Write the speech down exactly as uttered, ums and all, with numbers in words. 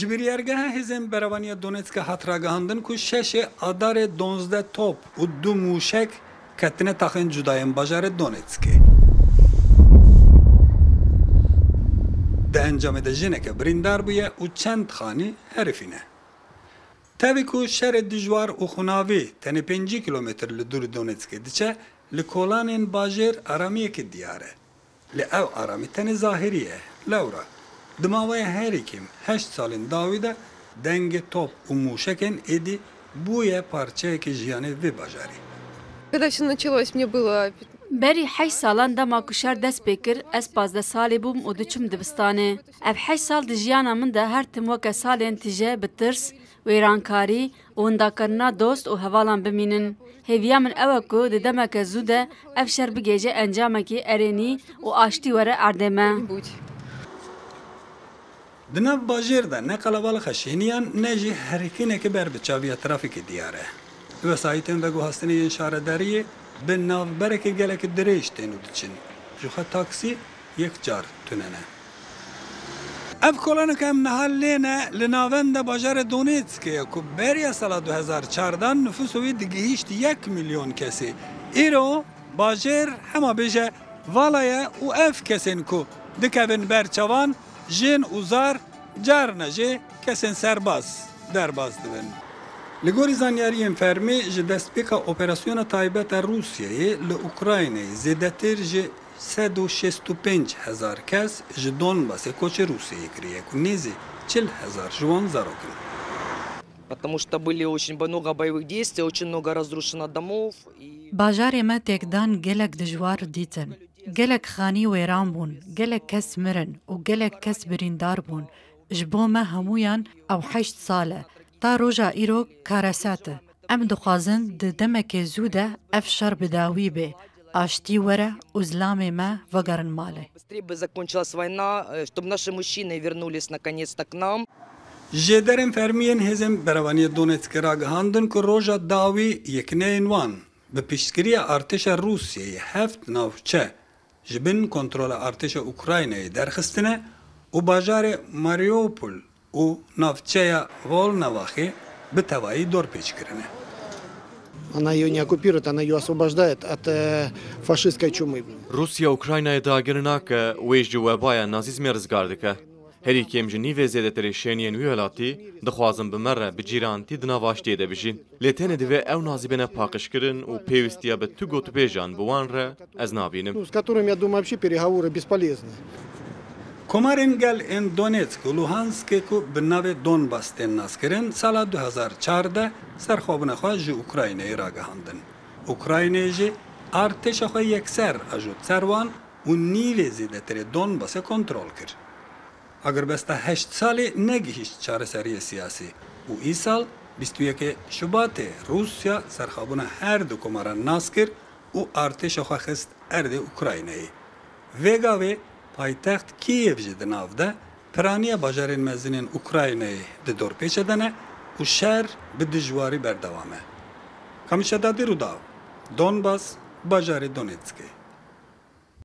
Ji biryargeha Hêzên Berevaniya Donetskê hat ragihandin ku şeşê Adarê donzdeh top û du mûşek ketine taxên cudayên bajarê Donetskê. Di encamê de jineke birîndar bûye û çend xanî herifîne. Tevî ku şerê dijwar û xunavî tenê pêncî kilometr li dûrî Donetskê diçe, li kolanên bajêr aramiyekê diyar e. Lê ew aramî tenê zahirî ye. Lewra, di mawaya herî kêm heşt salên dawî de dengê top û mûşekên êdî bûye parçeyekê jiyanê vê bajarî. Когда всё началось, мне было пят- Berî heşt salan dema ku şer dest pê kir, ez pazdeh salî bûm û diçûm dibistanê. Ev heşt sal di jiyana min de her tim weke salên tije bi tirs, wêrankarî û windakarina dost û hevalan bimînin. Hêviya min ew e ku di demeke zû de ev şer bigihêje encamekî erênî û aştî were erdê me. Di nav bajêr de ne qelebalixê şêniyan ne jî herikîneke ber bi çaviya trafîkê diyar e. Wesayîtên veguhastinê yên şaredariyê bi navberekê gelekî dirêj tên û diçin. Jixwe taksî yek car tune ne. Ev kolanê ku em niha lê ne, li navenda bajarê Donetskê ye ku beriya sala du hezar çardeh nifûsa wî digihîşt yek milyon kesî. Îro bajêr hema bêje vala ye û ev kesên ku dikevin ber çavan, jin û zar, carna jî kesên serbaz derbas dibin. Li gorî zanyariyên fermî, ji destpêka operasyona taybet a Rûsyayê li Ukraynayê zêdetir ji sed û şêst û pênc hezar kes ji Donbasê koçê Rûsyayê kiriye ku nêzî çil hezar ji wan zarok in. Потому что были очень много боевых действий, очень много разрушено домов. И Bajarê me têkdan gelek dijwar dîtin. Gelek xanî wêran bûn, gelek kes mirin û gelek kes birîndar bûn. Ji bo me hemûyan ew heşt sal e. Ta roja îro kareset e. Em dixwazin di demeke zû de ev şer bi dawî bê, aştî were û zilamê me vegerin malê. Быстрее бы закончилась война, э, чтоб наши мужчины вернулись наконец-то к нам. Jêderên fermî yên Hêzên Berevaniyê Donetskê ragihandin ku roja dawî yekneyên wan bi piştgiriya artêşa Rûsyayê heft navçe ji bin kontrola artêşa Ukraynayê derxistine û bajarê Mariupol û navçeya Volnovaxê bi tevayî dorpêç kirine. Она её не оккупирует, она её освобождает от, э, фашистской чумы. Rûsya Ukraynayê dagir nake, wê ji webaya nazîzmê rizgar dike. Herî kêm ji nîvê zêdetirê şêniyên wî welatî dixwazin bi me re bi cîrantî di nav aştiyê de bijîn. Lê tenê divê ew nazî bêne paqijkirin û pêwîstiya bi tu gotûbêjan bi wan re ez nabînim. Ну, с которым, я думаю, вообще переговоры бесполезны. Komarên gel ên Donetsk û Luhanskê ku bi navê Donbas tên naskirin, sala du hezar çardeh serxwebûna xwe ji Ukraynayê ragihandin. Ukraynayê jî artêşa xwe yekser ajot ser wan û nîvê zêdetirê Donbasê kontrol kir. Agirbesta heşt salî negihîşt çareseriyê siyasî û îsal bîst û yekê Şubatê Rûsya serxwebûna her du komaran nas kir û artêşa xwe xist erdê Ukraynayê. Vê gavê paytext Kîyev jî di nav de piraniya bajarên mezin ên Ukraynayê di dorpêçê de ne û şer bi dijwarî berdewam e. Kamîşa Dadî Rûdaw, Donbas, bajarê Donetskê.